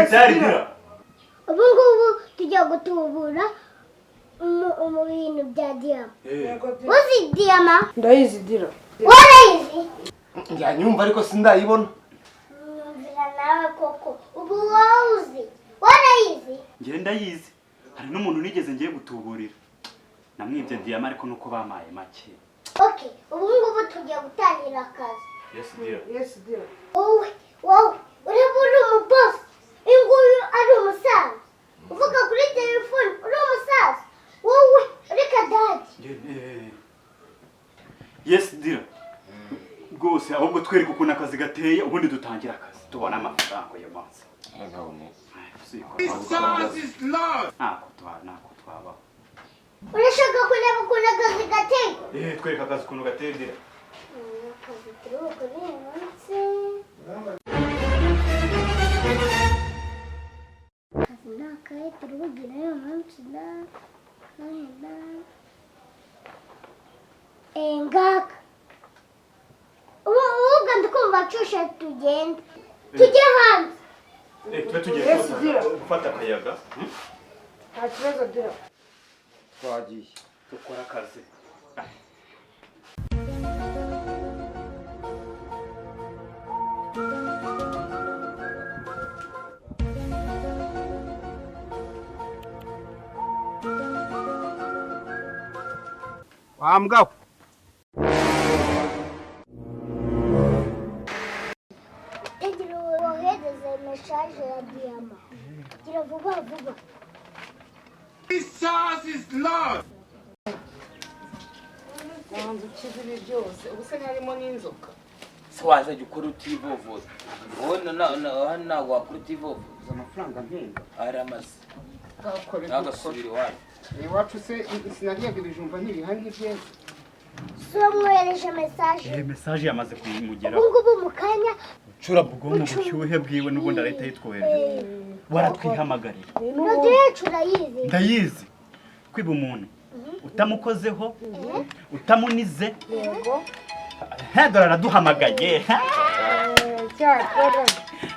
Yes, Tayari dealer. Dealer. Ubu ngubu tujya gutubura mu bintu bya diyama. Yego, dealer. Uzi diyama? Ndayizi, dealer. Warayizi? Njyanyumva ariko sindayibona. Nyumvira nawe koko, ubu wowe uzi, warayizi? Njye ndayizi. Hari n'umuntu nigeze ngiye gutuburira, namwibye diyama, ariko nuko bamaye make. Okay, ubu ngubu tugiye gutangira akazi. Yes, dealer. Yes, dealer. Wowe, wowe uraba uri umubosi, uyu nguyu ari umusaza uvuga kuri telefone, uri umusaza, wowe uri kadadi. Yes, dealer, rwose. Ahubwo twereke ukuntu akazi gateye, ubundi dutangira akazi, tubone amafaranga uyu munsi. Ntako twabaho. Urashaka kureba ukuntu akazi gateye? Eh, twereke akazi ukuntu gateye, dealer. Akazi turi bukore uyu munsi, akazi ni akahe turi bugire uyu munsi da kahe da? Ngaka. Ubu ubwo ndikumva nshushe, tugende tujye hanze. Eh, tube tugiye Yes, dealer. gufata akayaga. Nta kibazo, dealer. Twagiye. Dukora akazi. Wa mbwa we. Tegira wohereze message ya diyama, gira vuba vuba. Banza ukize ibi byose, ubu se ntiharimo n'inzoka? Se wazajya ukora utivovoza wowe? Hano ntabwo wakora utivovoza. Amafaranga mpemba. Aramaze. Bwakora. Ntagasubira iwanyu. Iwacu se sinaryaga ibijumba ntibihari, ntibyeze? Si wamwohereje message? Eh, message yamaze kumugeraho. Ubu ngubu mu kanya. Cura bwo mu bushyuhe bwiwe n'ubundi arahita yitwohereza, waratwihamagarira. Radiyo yacu urayizi? Ndayizi. Kwiba umuntu utamukozeho, utamunize. Yego. He, dore araduhamagaye. Cyakora.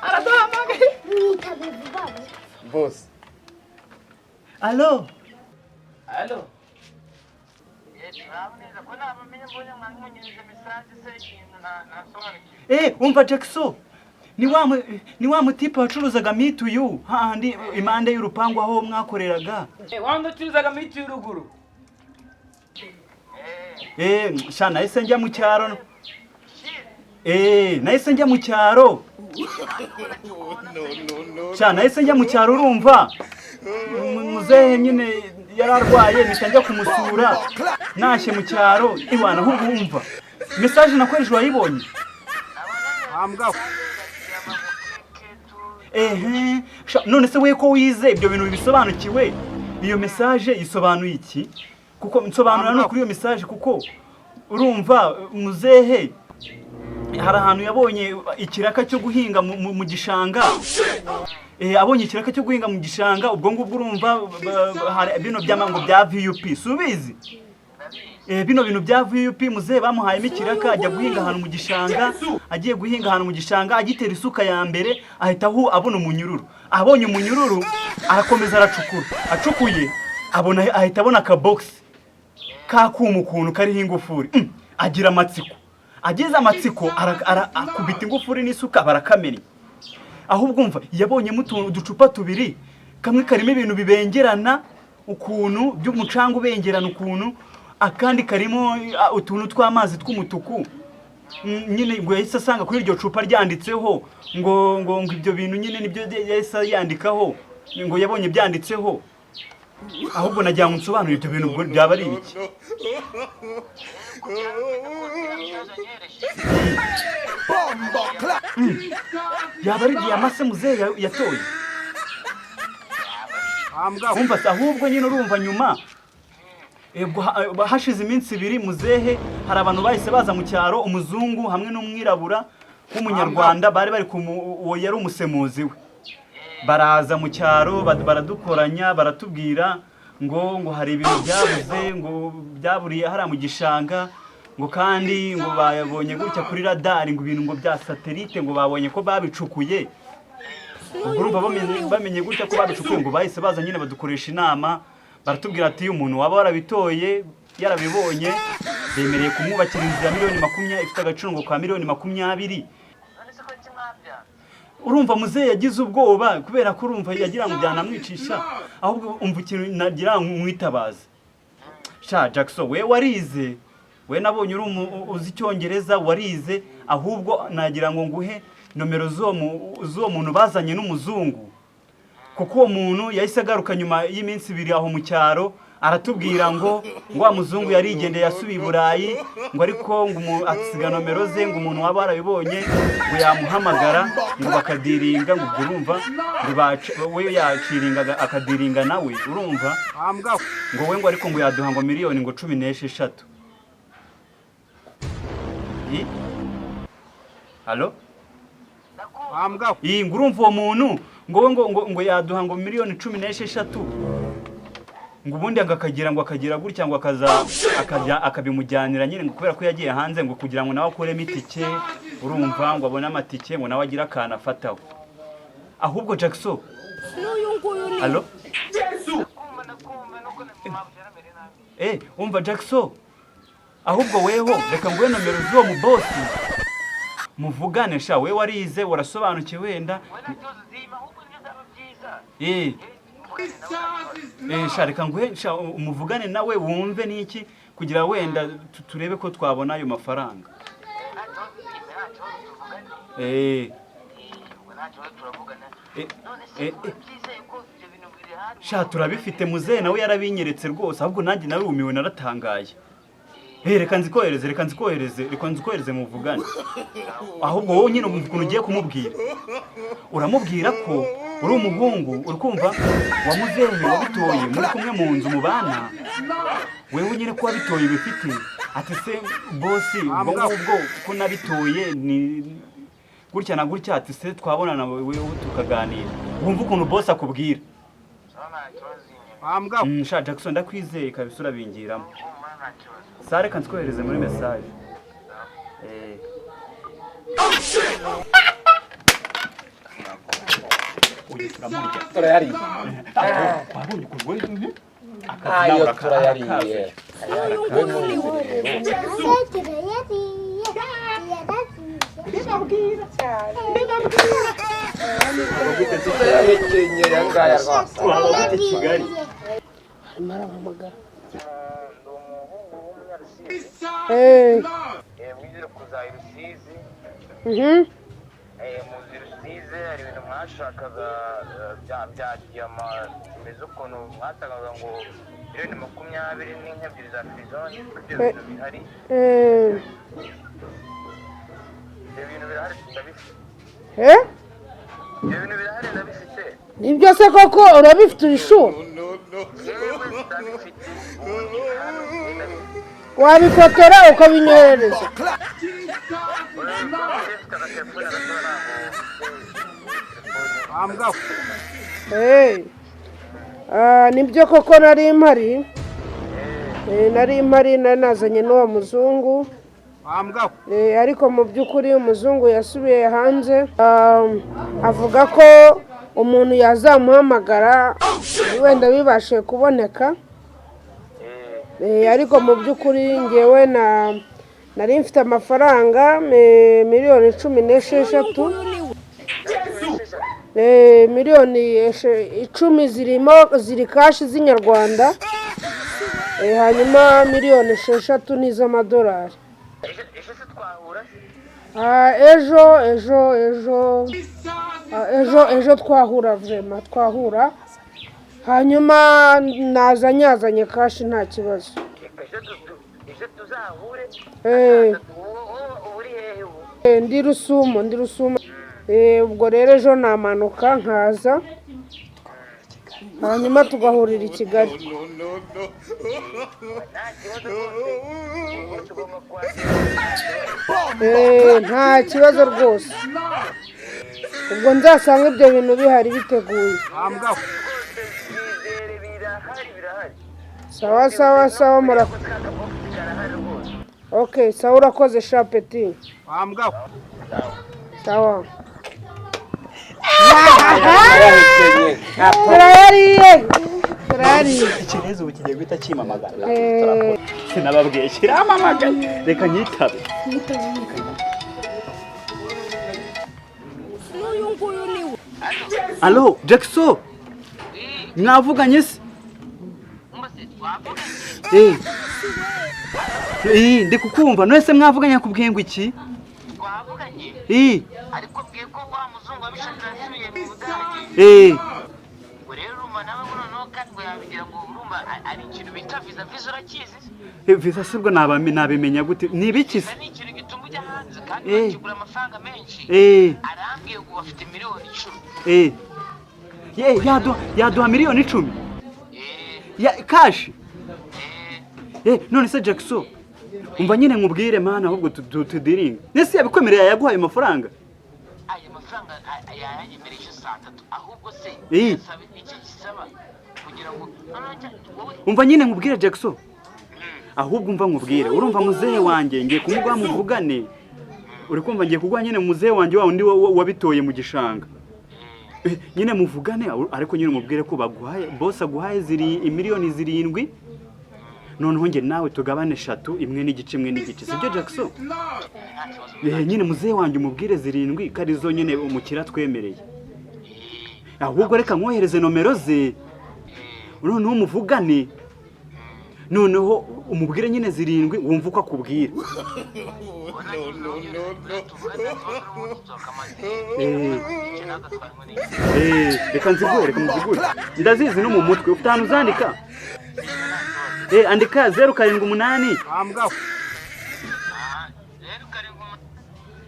Araduhamagaye. Mwitabe vuba vuba. Bose. Allo? Allo? Muraho neza, ko nabamenye, mbonye mwanyohereje message se, ikintu ntasobanukiwe. Eh, umva Jackson, ni wa mutipe wacuruzaga mituyu hahandi impande y'urupangu aho mwakoreraga. Wandi ucuruzaga miti y'uruguru? Eh, sha, nahise njya mu cyaro. Eh, nahise njya mu cyaro. Sha, nahise njya mu cyaro, urumva? Muzehe nyine yari arwaye, mpita njya kumusura. Nashye mu cyaro, iwana ahubwo wumva. Message nakoresheje wayibonye? Wa mbwa we. Ehe, sha, none se we ko wize ibyo bintu bisobanukiwe, iyo message isobanuye iki? Kuko nsobanura no kuri iyo message, kuko urumva muzehe hari ahantu yabonye ikiraka cyo guhinga mu gishanga. Abonye ikiraka cyo guhinga mu gishanga, ubwo ngubwo urumva hari bino by'amango bya VUP, subizi? Bino bintu bya VUP, muzehe bamuhayemo ikiraka, ajya guhinga ahantu mu gishanga. Agiye guhinga ahantu mu gishanga, agitera isuka ya mbere ahita ahu abona umunyururu. Abonye umunyururu arakomeza aracukura, acukuye abona, ahita abona akabogisi kakuma ukuntu kariho ingufuri. Agira amatsiko, agize amatsiko akubita ingufuri n'isuka barakamenya. Ahubwo umva, yabonyemo uducupa tubiri, kamwe karimo ibintu bibengerana ukuntu by'umucanga ubengerana ukuntu, akandi karimo utuntu tw'amazi tw'umutuku. Nyine ngo yahise asanga kuri iryo cupa ryanditseho ngo ibyo bintu nyine nibyo yahise yandikaho, ngo yabonye byanditseho. Ahubwo nagira ngo nsobanure ibyo bintu, ubwo byaba ari ibiki? Yaba ari diyama se muzehe yatoye? Wumva se, ahubwo nyine urumva nyuma ubwo hashize iminsi 2, muzehe hari abantu bahise baza mu cyaro, umuzungu hamwe n'umwirabura w'umunyarwanda bari bari uwo yari umusemuzi we. Baraza mu cyaro, baradukoranya, baratubwira ngo hari ibintu byabuze, ngo byaburiye hariya mu gishanga, ngo kandi ngo babonye gutya kuri radari, ngo ibintu ngo bya satellite, ngo babonye ko babicukuye. Ubwo urumva bamenye gutya ko babicukuye, ngo bahise baza nyine badukoresha inama, baratubwira ati umuntu waba warabitoye yarabibonye, bemereye kumwubakira inzu ya miliyoni 20, ifite agaciro ngo ka miliyoni 20. None se ko iki mwabyanze? Urumva muzehe yagize ubwoba, kubera ko urumva yagira ngo byanamwicisha. Ahubwo umva ikintu nagira ngo mwitabaze, sha Jackson, we warize, we nabonye uri uzi icyongereza, warize. Ahubwo nagira ngo nguhe nomero z'uwo muntu bazanye n'umuzungu, kuko uwo muntu yahise agaruka nyuma y'iminsi 2 aho mu cyaro, aratubwira ngo wa muzungu yarigendeye, yasubiye i Burayi, ngo ariko ngo asiga nomero ze, ngo umuntu waba warabibonye ngo yamuhamagara, ngo bakadiringa, ngo ubwo urumva ngo we yaciringaga akadiringa nawe, urumva ngo we ngo ariko ngo yaduha ngo miliyoni ngo 16. I? Halo? Iyi ngo urumva uwo muntu ngo we ngo yaduha ngo miliyoni 16, ngo ubundi ngo akagira ngo akagira gutya, ngo akaza akajya akabimujyanira nyine, ngo kubera ko yagiye hanze, ngo kugira ngo nawe akuremo itike, urumva ngo abone amatike, ngo nawe agire akantu afataho. Ahubwo Jackson, halo? Ndakumva, ndakumva, nuko mpamvu yaramere nabi. Umva Jackson, ahubwo weho reka nguhe nomero z'uwo mu bosi muvugane. Sha, we warize, warasobanukiwe wenda. We nta kibazo, zima ahubwo nibyo byaba byiza. Mvugane nawe, nta kibazo. Sha, reka nguhe, sha, umuvugane nawe wumve niki, kugira wenda turebe ko twabona ayo mafaranga. Nta kibazo, zima, nta kibazo, tuvugane. Ubwo nta kibazo, turavugana. None se urabyizeye ko ibyo bintu biri Sha, turabifite, muzehe nawe yarabinyeretse rwose. Ahubwo nanjye narumiwe, naratangaye. Reka nzikohereze, reka nzikohereze, reka nzikohereze muvugane. Ahubwo wowe nyine umva ukuntu ugiye kumubwira. Uramubwira ko uri umuhungu, uri kumva, wa muzehe wabitoye, muri kumwe mu nzu mubana, wewe nyine ko wabitoye bifite. Ati se bosi, ubwo ngubwo ko nabitoye ni gutya na gutya, ati se twabonana wewe tukaganira? Wumva ukuntu bosi akubwira. Nta kibazo inyuma. Sha Jackson, ndakwizeye kabisa, urabingiramo. Humura, nta kibazo. Sare, reka nzikohereze muri message. Uyu turamurya. Turayariye. Wabonye ukuntu we Ayo turayariye. Turayariye, turayariye. Turayahekenyeye aya ngaya rwose. Waba ufite Kigali. Arimo arampamagara. Ndi umuhungu w'umunyarusizi. Mwizere kuza i Rusizi. Muzi Rusizi, hari ibintu mwashakaga bya diyama bimeze ukuntu mwatangaga ngo miliyoni 20 n'inka ebyiri za firizone, ibyo bintu bihari. Ibyo bintu birahari, ndabifite. Ibyo bintu birahari, ndabifite. Nibyo se koko urabifite, urishuwa? Yewe, ndabifite ubu ndi hano, ndabifite. Wabifotora ukabinyoherereza? Mfite agatelefone gato, ntabwo Hey. Ah, nibyo koko nari mpari. Nari mpari, nari nazanye n'uwo muzungu. Ariko mu by'ukuri umuzungu yasubiye hanze. Avuga ko umuntu yazamuhamagara wenda bibashije kuboneka. Ariko mu by'ukuri ngewe na nari mfite amafaranga miliyoni 16. Miliyoni 10 zirimo ziri cash z'inyarwanda. Hanyuma miliyoni 6 ni iz'amadolari. Ejo se twahura se? Ah, ejo ejo twahura, vraiment twahura, hanyuma naza nyazanye cash, nta kibazo. Ejo tuzahure. Ubu uri hehe ubu? Ndi Rusumo, ndi Rusumo. Ubwo rero ejo namanuka nkaza, hanyuma tugahurira i Kigali. Nta kibazo rwose, ubwo tugomba kuhagera. Nta kibazo rwose, ubwo nzasanga ibyo bintu bihari biteguye. Rwose byizere, birahari, birahari. Sawa sawa sawa, murakoze. Ka kabogisi karahari rwose. Okay, sawa, urakoze shapeti, sawa. Yarahekenye. Turayariye, turayariye. Ikirezi ubu kigiye guhita kimamagara. Sinababwiye, kiramamagaye, reka nyitabe. Alo, Jackson, mwavuganye se? Eh. Eh, ndi kukumva. None se mwavuganye, akubwiye ngo iki? Twavuganye. Eh, Ariko mbwiye ko wa muzungu wabishatse yasubiye mu Budage. Ngo rero urumva nawe ngo noneho kandi ngo yabigira ngo urumva ari ikintu bita visa. Visa urakizi? Visa se ubwo nabimenya gute? Ni ibiki se? Visa ni ikintu gituma ujya hanze kandi bakigura amafaranga menshi. Arambwiye ngo bafite miliyoni 10. Ye, yaduha miliyoni 10? Eh. Ya cash? Eh. Eh, none se Jackson, umva nyine nkubwire mana, ahubwo tudiringa. Nese yabikwemereye, yaguhaye amafaranga? Aya mafaranga yayanyemereje saa 3 ahubwo se. Yasaba iki gisaba kugira ngo noneho wowe. Umva nyine nkubwire, Jackson. Ahubwo umva nkubwire, urumva muzehe wanjye ngiye kumuguha muvugane. Uri kumva, ngiye kuguha nyine muzehe wanjye wa undi wabitoye mu gishanga. Nyine muvugane, ariko nyine umubwire ko baguhaye, boss aguhaye ziri miliyoni 7, noneho njye nawe tugabane eshatu, imwe n'igice, imwe n'igice, sibyo, Jackson? Nyine muzehe wanjye umubwire zirindwi ko arizo nyine umukiriya twemereye. Ahubwo reka nkohereze nomero ze, noneho muvugane, noneho umubwire nyine zirindwi, wumve uko akubwira. Reka nzigure, reka muzigure, ndazizi no mu mutwe. Ufite ahantu uzandika? Andika 078.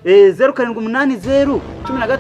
0780 15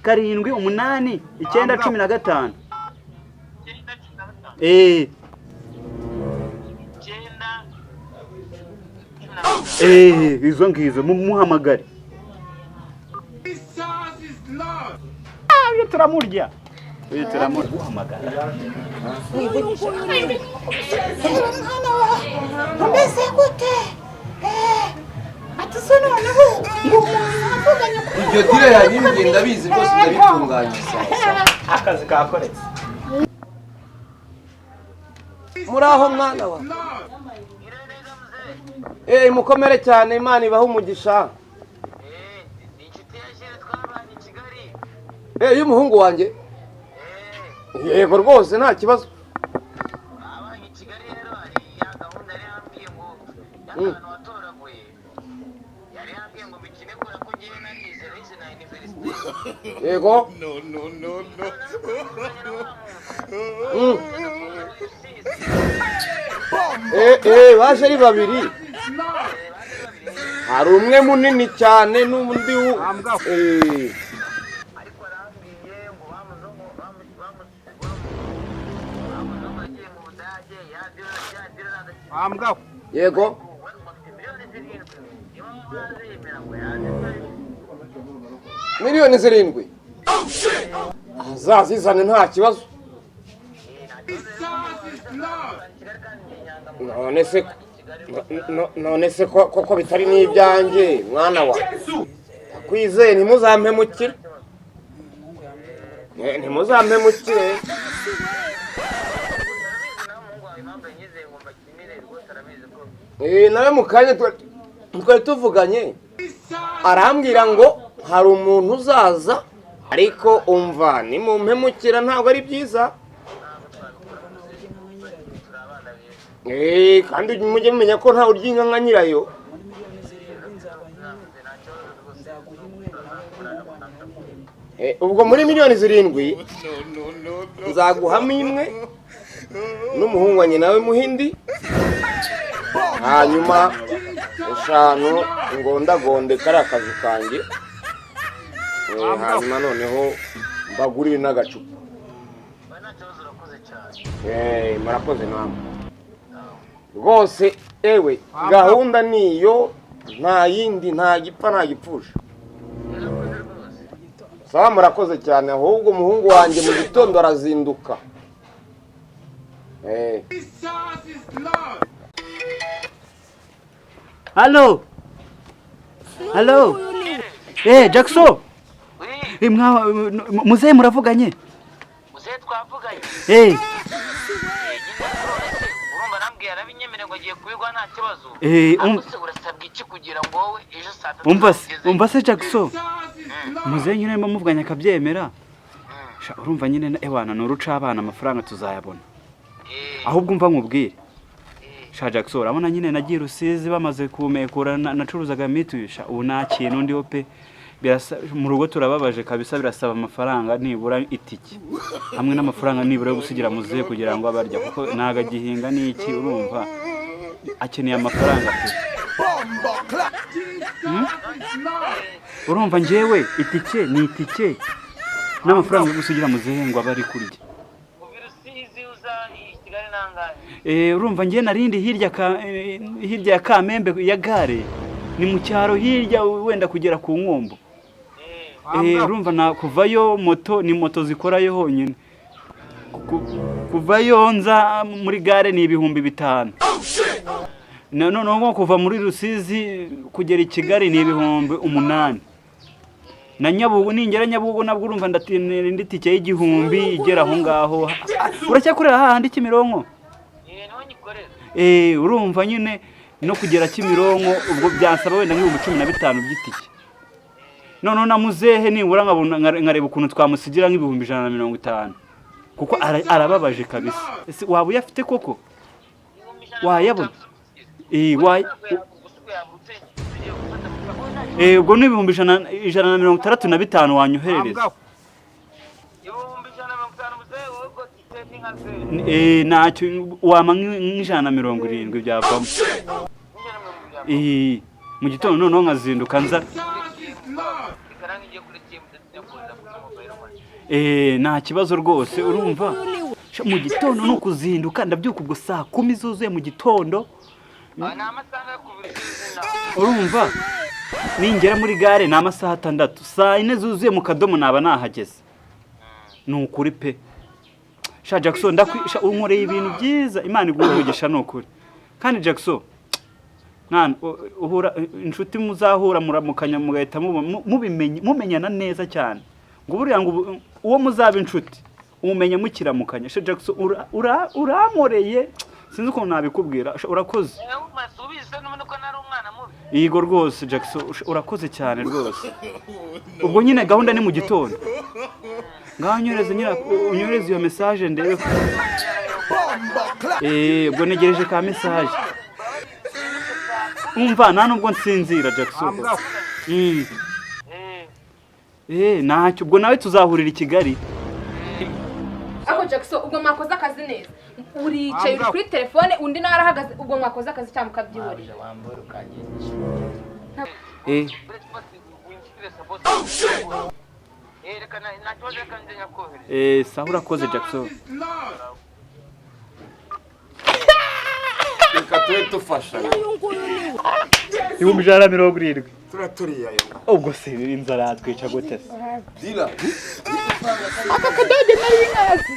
21 7 8 9 15. Izo ngizo muhamagare. Ah, uyu turamurya, uyu turamurya, guhamagara. Umeze gute? Ati se noneho ngo umuntu avuganye kuri Iryo deal yanyimbye, ndabizi rwose, ndabitunganya sawa sawa. Akazi kakoretse. Muraho mwana wa. Eh, mukomere cyane, Imana ibahe umugisha. Ni inshuti ya Jere twabanye i Kigali. Eh, y'umuhungu wanjye. Yego rwose, nta kibazo. Abanye i Kigali rero hari ya gahunda yari yambwiye ngo y'akantu watoraguye, yari yambwiye ngo mbikine kubera ko ngewe narize, nize na université. Yego. Eh, baje ari babiri. Hari umwe munini cyane n'undi eh. Ariko arambwiye ngo bamuzungu yagiye mu Budage ya deal Yego. bafite miliyoni 7, niba bazemera ngo yaze. Miliyoni 7. Azazizane, nta kibazo. None se none se ko koko bitari n'ibyanjye, mwana wa? Ndakwizeye, ntimuzampemukire. Ntimuzampemukire. Umuhungu wawe impamvu yanyizeye ngo mbakinire rwose arabizi ko Nawe mu kanya twari tuvuganye, arambwira ngo hari umuntu uzaza, ariko umva, nimumpemukira ntabwo ari byiza. Kandi mujye mumenya ko ntawe urya inka nka nyirayo. Ubwo muri miliyoni 7 nzaguhamo imwe n'umuhungu wanjye nawe muhindi, hanyuma eshanu ngondagonde kariya kazi kanjye. Hanyuma noneho mbagurire n'agacupa. Murakoze namwe rwose. Ewe, gahunda niyo, nta yindi, nta gipfa, nta gipfusha. Sawa, murakoze cyane. Ahubwo umuhungu wanjye mu gitondo arazinduka. Halo, halo, Jackson. Muzehe muravuganye? Muzehe twavuganye. Eh. Nyine none se urumva arambwiye, arabinyemerera ngo agiye kubigwa nta kibazo. Eh. Ariko se urasabwa iki kugira ngo wowe ejo saa 3 Umva se. ugezeyo? Umva se Jackson, muzehe nyine arimo muvuganye akabyemera. Sha, urumva nyine ewana ni uruca abana, amafaranga tuzayabona. Ahubwo umva nkubwire. Sha Jackson, urabona nyine nagiye Rusizi bamaze kumekura, nacuruzaga mituyu. Sha, ubu nta kintu ndiho pe. Birasa mu rugo turababaje kabisa, birasaba amafaranga nibura itike hamwe n'amafaranga nibura yo gusigira muzehe kugira ngo abarya, kuko ntago agihinga n'iki, urumva akeneye amafaranga pe. Urumva njyewe itike ni itike n'amafaranga yo gusigira muzehe ngo abe ari kurya. Kuva i Rusizi uza i Kigali nangahe? Urumva njye narindi hirya hirya ya Kamembe ya gare, ni mu cyaro hirya wenda kugera ku Nkombo. Urumva na kuvayo moto ni moto zikorayo honyine. Kuvayo nza muri gare ni 5000. Noneho nko kuva muri Rusizi kugera i Kigali ni 8000. Na Nyabugogo, ningera Nyabugogo nabwo urumva ndatinera indi tike y'1000 igera aho ngaho. Uracyakorera hahandi Kimironko? Eh, niho nyikorera. Urumva nyine no kugera Kimironko ubwo byansaba wenda nk'15,000 by'itike. Noneho na muzehe nibura nkabona nkareba ukuntu twamusigira nk'150,000, kuko arababaje kabisa. Ese waba uyafite koko? 150,000. Wayabona? Gusa ubwo yabutse tugiye gufata amafaranga. Ubwo ni 165,000 wanyoherereza. 150,000 muzehe, wowe ubwo tike ni nka zeru. Ntacyo wampa, nk'170 byavamo. 170. Mu gitondo noneho nkazinduka nza. Reka nange ngiye kuri TM ndetse kohereza kuri mobile money. Nta kibazo rwose, urumva. Sha, mu gitondo ni ukuzinduka, ndabyuka ubwo saa 10 zuzuye mu gitondo. Ni amasaha yo kuva i Rusizi nawe. Urumva ningera muri gare ni amasaha 6, saa 4 zuzuye mu kadomo naba nahageze, ni ukuri pe. Sha Jackson, sha, unkoreye ibintu byiza, Imana iguhe umugisha ni ukuri. Kandi Jackson mwana, uhura inshuti muzahura muramukanya mugahita mubimenye mumenyana neza cyane, ngo buriya ngo uwo muzaba inshuti umumenya mukiramukanya. Sha Jackson, urankoreye, sinzi ukuntu nabikubwira. Sha, urakoze. Ubizi n'ubundi ko nari umwana mubi. Yego rwose Jackson, urakoze cyane rwose. Ubwo nyine gahunda ni mu gitondo, ngaho unyohereze nyine, unyohereze iyo message ndebe ubwo ntegereje ka message. Umva, nta nubwo nsinzira Jackson. Ntacyo, ubwo nawe tuzahurira i Kigali. Ako Jackson, ubwo mwakoze akazi neza? Uricaye uri kuri telefone, undi nawe arahagaze. Ubwo mwakoze akazi cyangwa mukabyihorera? Wambara ukangisha. Uretse ko winjiresa bose. Reka nta kibazo, reka nze nyakohereza. Sawa, urakoze Jackson. Reka tube dufashanya. 170,000. Turaturiye ayo. Ubwo se inzara yatwica gute se? Dila. Aka kadege nari nkazi,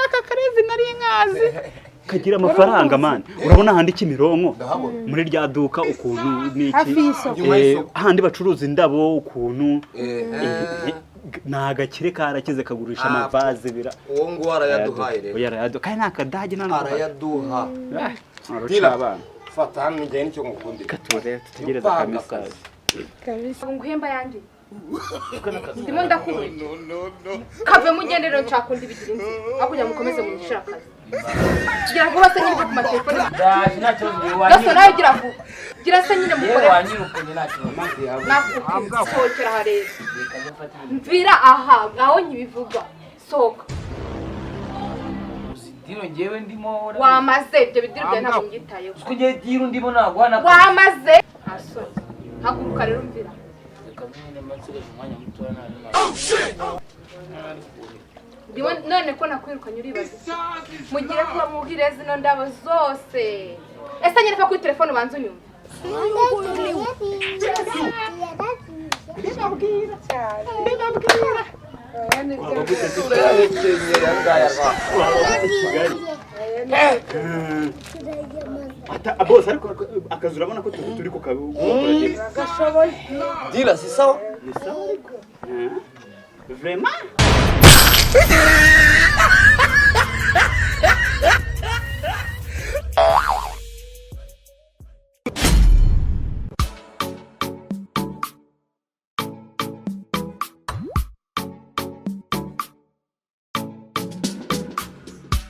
aka karezi nari nkazi kagira amafaranga man. Urabona ahandi Kimironko? Ndahabona. Muri rya duka ukuntu n'iki. Hafi y'isoko. Nyuma y'isoko. Ahandi bacuruza indabo ukuntu. Eh. Ni agakire karakize, kagurisha Ah. amavaze bira. Uwo nguwo arayaduhaye rero. Oya, arayaduha kandi ni akadage nta n'akabazo. Arayaduha. Ah, aruca Dila. abana. Fata hano njyewe nicyo ngukundira. Kature tutegereze Upanga aka message. Kabisa. Nguhemba yanjye ndimo ndakubura, kave mugende rero, nshaka undi bigira inzira aho kugira ngo mukomeze munyishire akazi. Gira vuba se nyine, ku matelefone. Ndaje, nta kibazo, ngewe Gaso nawe. wanyirukanye. Gira vuba, gira se nyine Yewe, mukore. wanyirukanye, nta kibazo. Nasohokera aha rero. Reka njye mfate ibintu. Mvira aha aho nkibivuga, sohoka. Uzi deal ngewe ndimo urabizi. Wamaze ibyo bidiri byawe, ntabwo mbyitayeho. Uzi ko ngewe deal ndimo naguha na Wamaze, nta soni. Haguruka rero, mvira. Reka nyine mba nsigaje umwanya mutoya nta Ndimo none ko nakwirukanye, uribaza iki? Mugire kuba mubwire zino ndabo zose. Ese nyine fa kuri telefone, ubanza unyumva. Ndibabwira. Turayahekenyera ngaya rwa. Bose ariko akazi urabona ko turi kukabukora. Gashoboye. Dila si sawa. Ni sawa ariko. Vraiment.